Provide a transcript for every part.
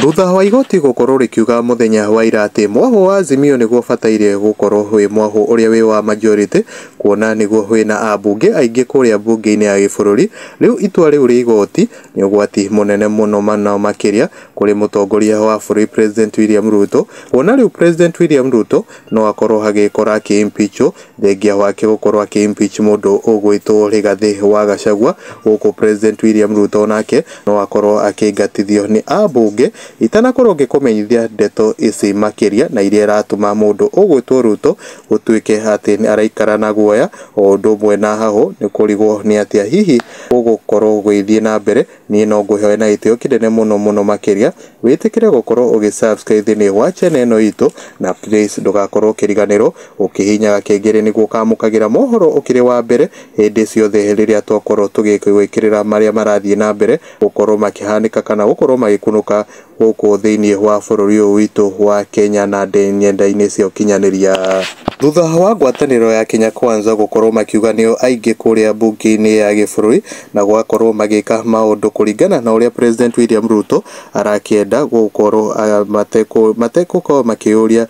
Thutha wa igoti gũkorwo rĩkiuga mũthenya wa ira atĩ mwahũ wa Azimio nĩguo ũbataire gũkorwo wĩ mwahũ ũrĩa wĩ wa majority, kuona nĩguo wĩna ambunge aingĩ kũrĩa mbunge-inĩ ya gĩbũrũri. Rĩu itua rĩu rĩa igoti nĩ ũgwati mũnene mũno mũno makĩria kũrĩ mũtongoria wa bũrũri President William Ruto, kuona rĩu President William Ruto no akorwo agĩkora akĩ-impeachwo thengia wake gũkorwo akĩ-impeach mũndũ ũgwĩtwo Rigathĩ wa Gachagua. Gũkũ President William Ruto nake no akorwo akĩingatithio nĩ ambunge. Itanakorwo ngĩkũmenyithia ndeto ici makĩria na iria iratũma mũndũ ũgwĩtwo Ruto gũtuĩke atĩ araikara na guoya o ũndũ ũmwe na hahũ nĩ kũrigwo nĩ atĩa hihi gũgũkorwo gũgĩthiĩ na mbere. Niĩ no ngũhe na gĩtĩo kĩnene mũno mũno makĩria wĩtĩkĩre gũkorwo ũgĩ subscribe thĩinĩ wa channel ĩno itũ, na please ndũgakorwo ũkĩriganĩrwo ũkĩhihinya gakengere nĩguo ũkamũkagĩra mohoro ũkĩrĩ wa mbere hĩndĩ ciothe rĩrĩa twakorwo tũgĩgwĩkĩrĩra marĩa marathiĩ na mbere gũkorwo makĩhanĩka kana gũkorwo magĩkunũka gũkũ thĩinĩ wa bũrũri ũyũ witũ wa Kenya na nenda-inĩ cia ũkinyanĩria. Thutha wa ngwatanĩro ya Kenya Kwanza gũkorwo makiuga nĩo aingĩ kũrĩa mbunge-inĩ ya gĩbũrũri na gũgakorwo magĩka maũndũ kũringana na ũrĩa President William Ruto arakĩenda gũkorwo mategũkorwo makĩũria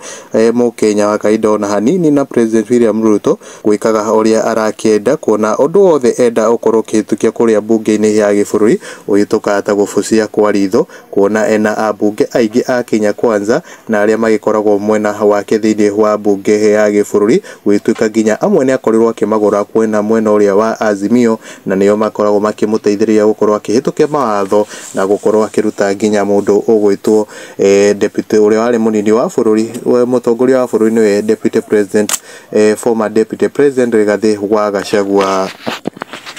mũkenya wa kawaida ona hanini, na President William Ruto gwĩkaga ũrĩa arakĩenda, kuona ũndũ wothe enda ũkorwo ũkĩhĩtũkia kũrĩa mbunge-inĩ ya gĩbũrũri ũhĩtũkaga ta gũbucia kwa ritho, kuona ena ambunge aingĩ a Kenya Kwanza na arĩa magĩkoragwo mwena wake thĩinĩ wa mbunge ya gĩbũrũri, gũgĩtuĩka nginya amwe nĩ akorirwo akĩmagũra kwena mwena ũrĩa wa Azimio, na nĩo makoragwo makĩmũteithĩrĩria gũkorwo akĩhĩtũkia mawatho na gũkorwo akĩruta nginya mũndũ ũgwĩtwo deputy ũrĩa warĩ mũnini wa bũrũri, mũtongoria wa bũrũri nĩwe deputy president, former deputy president Rigathĩ wa Gachagua.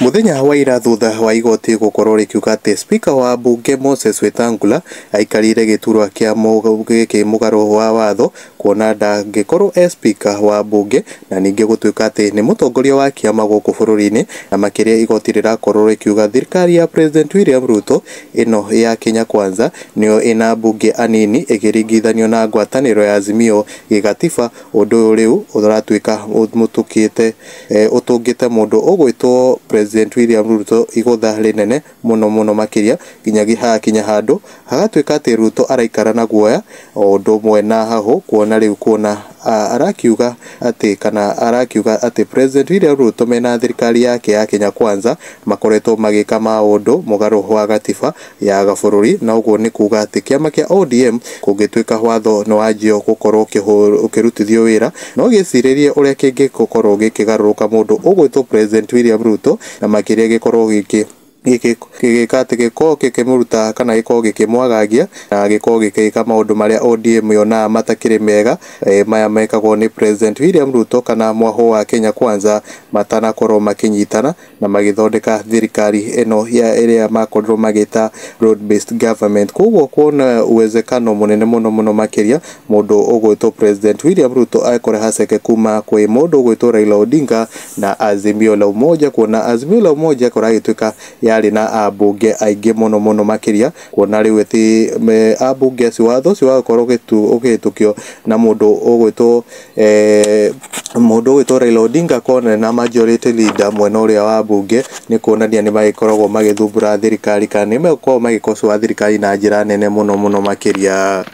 Mũthenya wa ira thutha wa igoti gũkorwo rĩkiuga atĩ speaker wa mbunge Moses Wetangula aikarĩire gĩturwa kĩa gĩkĩ mũgarũ wa watho, kuona ndangĩkorwo e speaker wa mbunge na ningĩ gũtuĩka atĩ nĩ mũtongoria wa kĩama gũkũ bũrũri-inĩ. Na makĩria igoti rĩrakorwo rĩkiuga thirikari ya President William Ruto ĩno ya Kenya Kwanza nĩyo ĩna mbunge anini ĩkĩringithanio na ngwatanĩro ya Azimio gĩgatiba. Ũndũ ũyũ rĩu ũratuĩka mũtũkĩte ũtũngĩte mũndũ ũgwĩtwo President William Ruto igũtha rĩnene mũno mũno makĩria, nginya hakinya handũ hagatuĩka atĩ Ruto araikara na guoya o ũndũ ũmwe na hahũ, kuona rĩu kuona arakiuga atĩ kana arakiuga atĩ President William Ruto mena thirikari yake ya Kenya Kwanza makoretwo magĩka maũndũ mũgarũ wa gatiba ya bũrũri, na ũguo nĩ kuga atĩ kĩama kĩa ODM kũngĩtuĩka watho nĩ wanjia gũkorwo ũkĩrutithio wĩra no gĩcirĩrie ũrĩa kĩngĩkorwo gĩkĩgarũrũka mũndũ ũgwĩtwo President William Ruto, na makĩria gĩkorwo gĩkĩ gĩgĩka atĩ gĩkorwo gĩkĩmũruta kana gĩkorwo gĩkĩmwagagia na gĩkorwo gĩgĩka maũndũ marĩa ODM yonaga matakĩrĩ mega, maya mekagwo nĩ President William Ruto kana mwahũ wa Kenya Kwanza matanakorwo makĩnyitana na magĩthondeka thirikari ĩno ya ĩrĩa makorirwo magĩta broad based government. Koguo kuona uwezekano mũnene mũno mũno makĩria mũndũ ũgwĩtwo President William Ruto akore haceke kuma kwĩ mũndũ ũgwĩtwo Raila Odinga na Azimio la Umoja, kuona Azimio la Umoja kũragĩtuĩka yarĩ na ambunge aingĩ mũno mũno makĩria, kuona rĩu ati ambunge acio watho ũcio wagũkorwo ũkĩhĩtũkio na mũndũ ũgwĩtwo Raila Odinga kona na majority leader mwena ũrĩa wa mbunge, nĩ kuonania nĩ magĩkoragwo magĩthumbũra thirikari kana nĩ megũkorwo magĩkocoa thirikari na njĩra nene mũno mũno makĩria.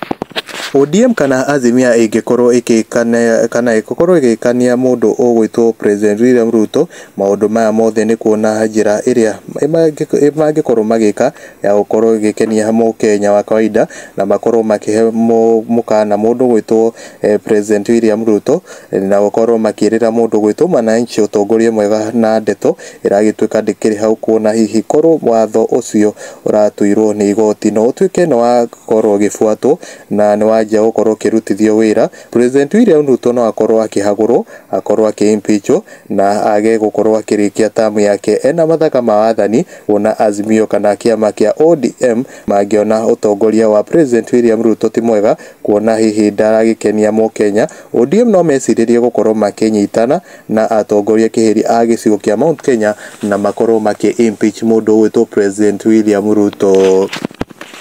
ODM kana Azimio ĩngĩkorwo ĩgĩkana kana ĩgĩkorwo ĩgĩkania mũndũ ũgwĩtwo President William Ruto, maũndũ maya mothe nĩ kuona njĩra ĩrĩa mangĩkorwo magĩka ya gũkorwo ĩgĩkenia mũkenya wa kawaida na makorwo makĩhe mũkana mũndũ ũgwĩtwo President William Ruto na gũkorwo makĩrĩra mũndũ ũgwĩtwo mwananchi ũtongoria mwega na ndeto ĩragĩtuĩka ndĩkĩrĩ hau, kuona hihi korwo watho ũcio ũratuirwo nĩ igoti no ũtuĩke nĩ wakorwo ũgĩbuatwo na nĩ wanjia gũkorwo ũkĩrutithio wĩra, President William Ruto no akorwo akĩhagũrwo, akorwo akĩ-impeachwo na age gũkorwo akĩrĩkia tamu yake ena mathaka ma wathani, kuona Azimio kana kĩama kĩa ODM mangĩona ũtongoria wa President William Ruto ti mwega, kuona hihi ndaragĩkenia mũkenya. ODM no mecirĩrie gũkorwo makĩnyitana na atongoria kĩhĩri a gĩcigo kĩa Mount Kenya na makorwo makĩ impeach mũndũ ũgwĩtwo President William Ruto.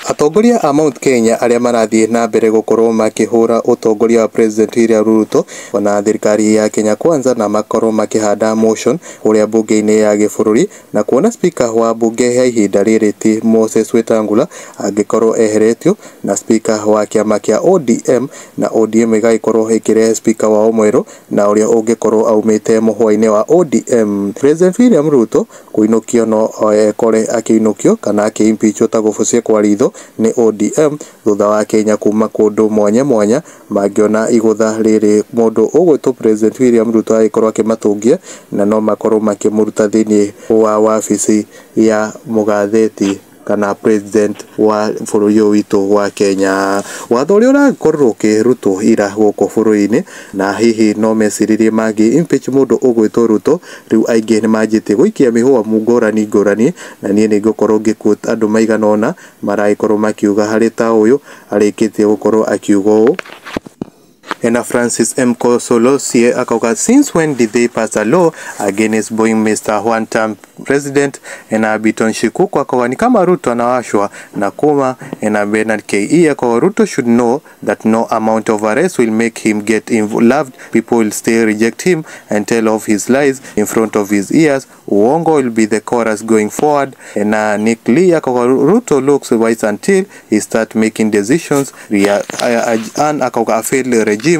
Atongoria a Mount Kenya arĩa marathiĩ na mbere gũkorwo makĩhũra ũtongoria wa President William Ruto ona thirikari ya Kenya Kwanza na makorwo makĩhanda motion kũrĩa bunge-inĩ ya gĩbũrũri na kuona speaker wa bunge ya ihinda rĩrĩ ti Moses Wetangula angĩkorwo eheretio na speaker wa kĩama kĩa ODM na ODM ĩgagĩkorwo ĩkĩrehe speaker wao mwerũ na ũrĩa ũngĩkorwo aumĩte mũhwa-inĩ wa ODM. President William Ruto kũinũkio no ekore akĩinũkio kana akĩimpeachwo ta gũbucia kwa ritho nĩ ODM thutha wa Kenya kuma kũndũ mwanya mwanya mangĩona igũtha rĩrĩ mũndũ ũgwĩtwo President William Ruto agĩkorwo akĩmatungia na no makorwo makĩmũruta thĩinĩ wa wabici ya mũgathĩti kana president wa bũrũri ũyũ witũ wa Kenya. Watho ũrĩa ũrakorwo ũkĩrutwo ira gũkũ bũrũri-inĩ na hihi no meciririe mangĩ impeach mũndũ ũgwĩtwo Ruto, rĩu aingĩ nĩ manjĩtie gũikia mĩhũa ngũrani ngũrani na niĩ nĩ ngũkorwo ngĩquote andũ maigana ũna maragĩkorwo makiuga harĩ ta ũyũ arĩkĩtie gũkorwo akiuga ũũ. Ena Francis M. Kosolosie akauga, since when did they pass a law against being Mr. One term president? Ena Biton Shikuku akauga ni kama Ruto anawashwa na kuma. Ena Bernard KE akauga Ruto should know that no amount of arrest will make him get loved. People will still reject him and tell off his lies in front of his ears. Uongo will be the chorus going forward. Ena Nick Lee akauga Ruto looks wise until he start making decisions. An akauga a failed regime.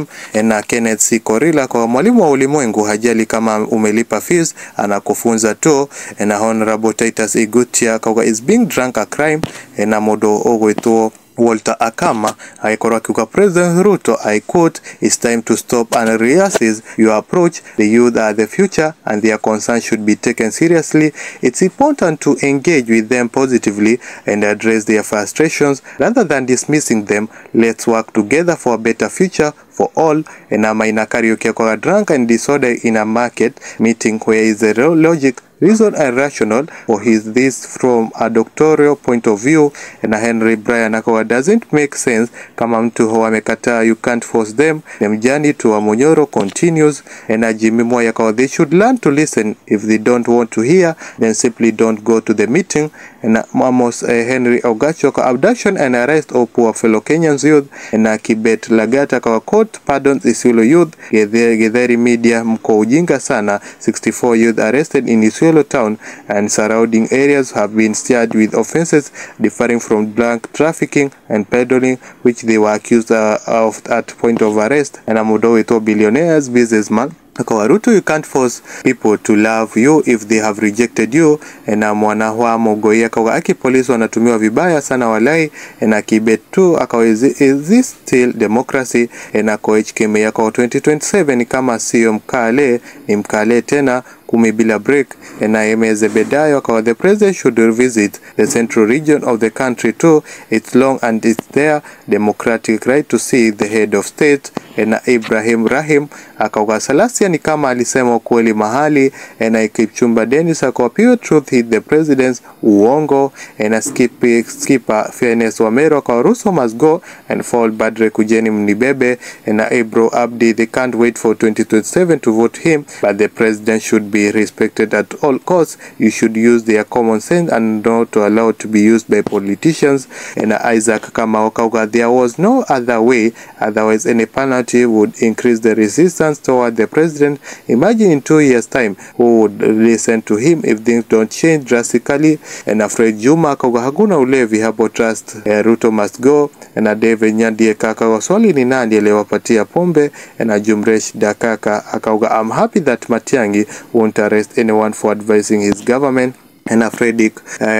Na Kenneth C. Korila kwa mwalimu wa ulimwengu hajali kama umelipa fees anakufunza tu. Na Honorable Titus Igutia akauga is being drunk a crime. Na modo ogwetwo Walter Akama agĩkorwo akiuga President Ruto, I quote, it's time to stop and reassess your approach. The youth are the future and their concerns should be taken seriously. It's important to engage with them positively and address their frustrations rather than dismissing them. Let's work together for a better future for all. Na Maina Kariuki akauga drunk and disorder in a market meeting, where is the logic, reason and rational for his this from a doctoral point of view. Na Henry Bryan akawa doesn't make sense kama mtu huwa amekataa, you can't force them. The mjani to Wamunyoro continues. Na Jimmy Moi akawa they should learn to listen. If they don't want to hear, then simply don't go to the meeting. Na Amos Henry Ogacho akawa abduction and arrest of poor fellow Kenyans youth. Na Kibet Lagata akawa court pardons Isiolo youth. Githeri media mko ujinga sana. 64 youth arrested in Isiolo town and surrounding areas have been charged with offenses differing from drug trafficking and peddling, which they were accused of at point of arrest. And Amudo billionaires businessman akawa Ruto, you can't force people to love you if they have rejected you. Na mwana wa Mogoi akawa aki polisi wanatumiwa vibaya sana walai. Na Kibet tu akawa is this still democracy? Na Koech Keme akawa 2027 kama sio mkale ni mkale tena 10 bila break. Na Eme Zebedayo akawa the president should revisit the central region of the country too. It's long and it's their democratic right to see the head of state. Na Ibrahim Rahim akawa Salasia ni kama alisema ukweli mahali. Na Kipchumba Dennis akawa pure truth hit the president's uongo. Na skipper Fairness Wamero akawa Ruto must go and fall Badre kujeni mnibebe. Na Ibro Abdi, they can't wait for 2027 to vote him, but the president should be respected at all costs. You should use their common sense and not to allow to be used by politicians. And Isaac Kamau akauga there was no other way, otherwise any penalty would increase the resistance toward the president. Imagine in 2 years time who would listen to him if things don't change drastically. And Afraid Juma akauga hakuna ulevi hapo, trust Ruto must go. And David Nyandie kaka swali ni nani aliyewapatia pombe. And Jumresh Dakaka akauga I'm happy that Matiang'i won't arrest anyone for advising his government. Na Fredrick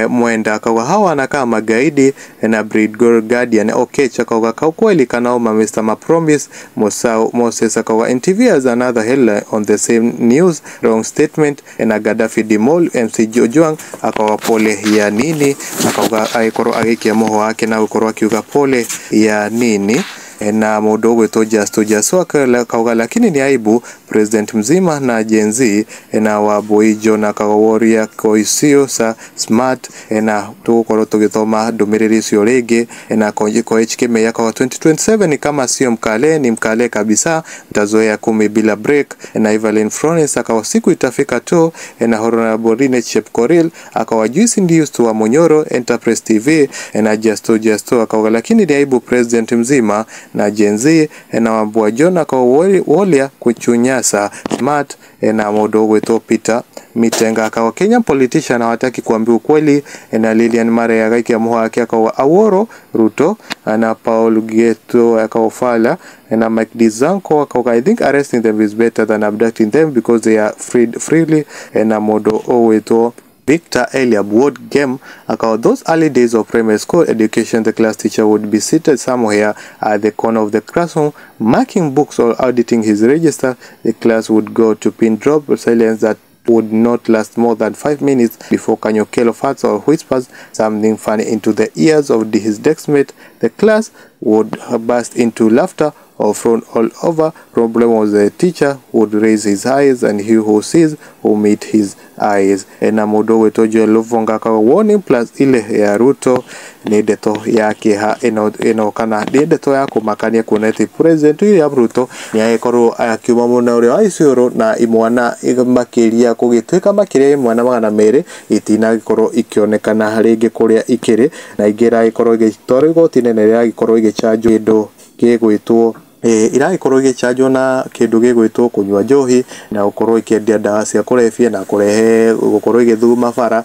Mwenda akauga hawa anakaa magaidi. Na Brid Guardian Okech akauga kweli kanaoma Mr. Mapromise. Moses akauga NTV has another headline on the same news, wrong statement. Na Gaddafi Dimol MC Jojuang akauga pole ya nini, akauga aikoro agikia moho wake na ukorwo akiuga pole ya nini. Na mũndũ ũgwĩtwo Justo Jasu akauga lakini ni aibu president mzima na Gen Z. Na Wambui John akauga warrior Koisio sa smart. Na tũgũkorwo tũgĩthoma ndũmĩrĩri icio rĩngĩ. Na Koech Kimei akauga 2027 ni kama sio mkale ni mkale kabisa, mtazoea 10 bila break. Na Evelyn Florence akawa siku itafika tu. Na Honorable Rine Chepkoril akawa juice ndio wa Munyoro Enterprise TV. Na Justo Justo akawa lakini ni aibu president mzima na Gen Z. Na Wambua John akawa wolia kuchunyasa smart. Na mũndũ ũgwĩtwo Peter Mitenga akawa Kenya politician hawataki kuambia ukweli. Na Lilian Mare agaikia muha akawa Aworo Ruto. Na Paul Geto akawa Fala. Na Mike Dizanko akawa I think arresting them is better than abducting them because they are freed freely. Na mũndũ ũgwĩtwo Victor Eliab Ward Game akawa those early days of primary school education, the class teacher would be seated somewhere at the corner of the classroom marking books or auditing his register. The class would go to pin drop silence that would not last more than 5 minutes before Kanyokelo farts or whispers something funny into the ears of his deskmate. The class would burst into laughter or frown all over. Problem was the teacher would raise his eyes and he who sees who meet his eyes. Na mũndũ ũgwĩtwo Joel Luvonga akawa warning plus ile ya Ruto nĩ ndeto ya kĩeha ĩno kana nĩ ndeto ya kũmakania kuona atĩ President William Ruto nĩ agĩkorwo akiuma mwena ũrĩa wa Isiolo na imwana makĩria kũgĩtuĩka makĩria imwana 200 itinagĩkorwo ikĩonekana rĩngĩ kũrĩa ikĩrĩ, na ingĩ iragĩkorwo igĩtwarwo igoti-inĩ na iragĩkorwo igĩchanjwo kĩndũ gĩgwĩtwo iragĩkorwo igĩchanjwo na kĩndũ gĩgwĩtwo kũnyua njohi na gũkorwo ikĩendia ndawa cia kũrebia na kũrehe gũkorwo igĩthuma bara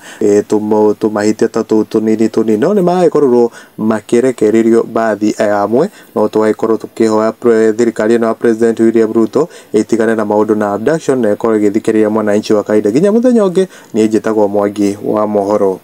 tũmahĩtia ta tũu tũnini tũnini. No nĩ maragĩkorirwo makĩrekererio baadhi amwe, no tũgagĩkorwo tũkĩhoya thirikari ĩno ya President William Ruto ĩtigane na maũndũ na abduction na ĩkorwo ĩgĩthikĩrĩria mwananchi wa kawaida. Nginya mũthenya ũngĩ, niĩ njĩtagwo Mwangi wa Mohoro.